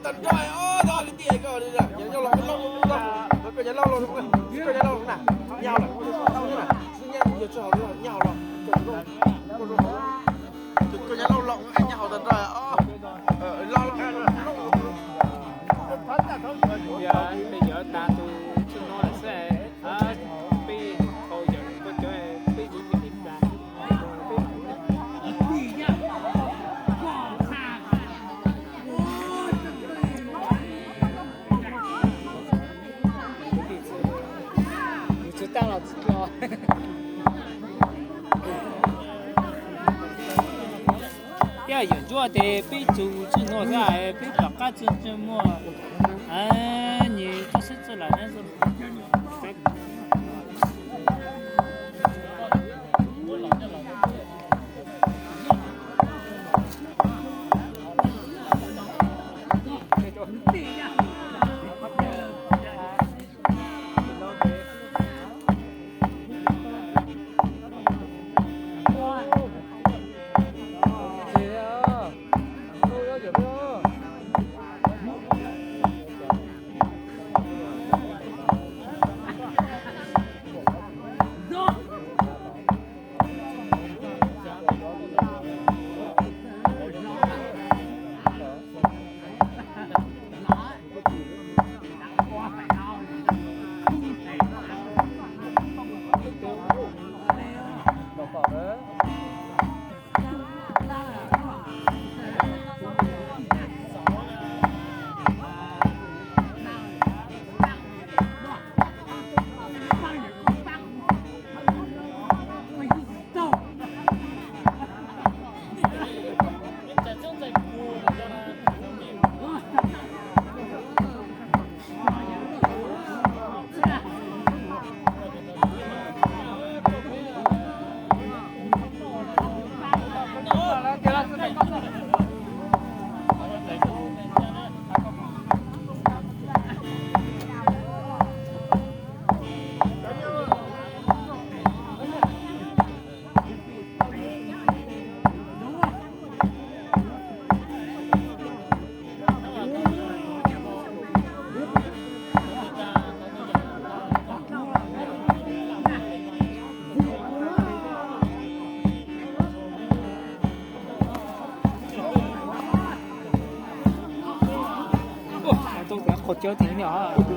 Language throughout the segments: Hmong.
Tag nrho os, tag li tiag ko, koj nyob lauj, koj nyob lauj, koj nyob lauj na, nyob lauj, nyob lauj, nyob lauj, koj nyob lauj los nyob hauv tag nrho os. Los los, yog peb yuav tas tus tswj no lawm xwb, peb hau yawm koj cov peb yuav li plas. Kuv tsis tau los tsis tau. Thiab yuav ntsuab ces peb tsuas tswj no xwb, peb tom qab tsuj tsuj muaj, nyias txoj sib txwj lawm na. Tau qhov cawv tag li os.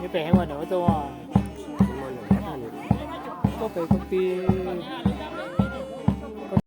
Nyob pem heev ua ntawm ua tuaj, tuaj pem koom tis.